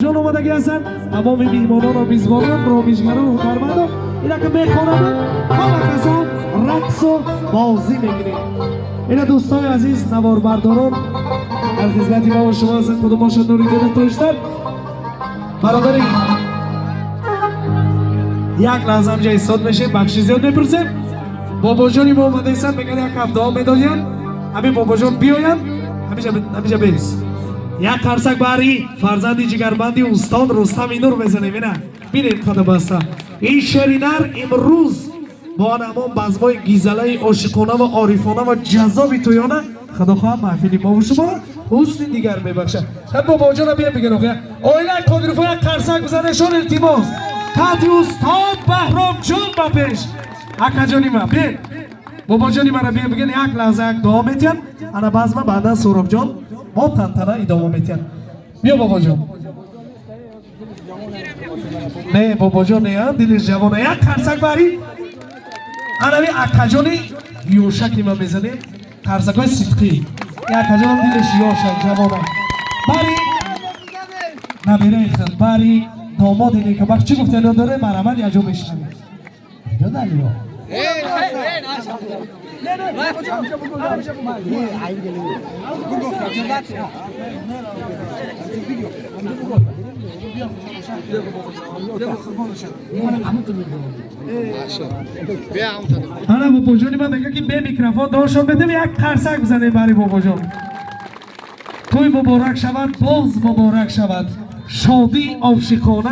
Ҷон омадагӣ ҳастанд, тамоми меҳмонону мизбонон, ромишгарон, ҳунармандон. Инака мехонанд, ҳама касон рақсу бозӣ мекунем. Ина, дӯстони азиз, наворбардорон дар хизмати мо ва шумо ҳастанд. Худо нури дила тоштан. Бародари, як лаҳза ҳамҷа истод мешем, бахши зиёд мепурсем. Бобоҷони мо омадаистанд, мегӯянд, як ҳафтаҳо медодиянд. Ҳамин бобоҷон биёянд, ҳамиҷа бес. Як қарсак бари фарзанди ҷигарбанди устод Рустами Нур мезанем. Ина бинед, қада баста ин шеринар имрӯз бо ҳамон базмои гизалаи ошиқона ва орифона ва ҷаззоби тӯёна, худо хоҳад, маҳфили мо ва шуморо ҳусни дигар мебахшад. Бобоҷона биям бигӯ. Оилаи Қодирфо, як қарсак бизанешон, илтимос. Таҳти устод Баҳромҷон ба пеш. Акаҷони ман, бин, бобоҷони мара биям бигӯ, як лаҳза як дуо метиҳанд. Ана базма баъдан Суробҷон бо тантана идома метиҳанд. Биё, бобоҷон. Не, бобоҷон, не, дилиш ҷавона. Як қарсак бари анави акаҷони ёшаки ма мезанем, қарсакҳои сидқӣ. Акаҷон дилиш ёшак, ҷавона. Бари набираи худ, бари домоди некабахт чӣ гуфтано дора, марҳамат, якҷо мешунавем. Ё далиё. Ана бобоҷони ман мегӯяд, ки бе микрофон дошон медем. Як қарсак бизанем бари бобоҷон. Тӯй муборак шавад, боз муборак шавад, шодии ошиқона.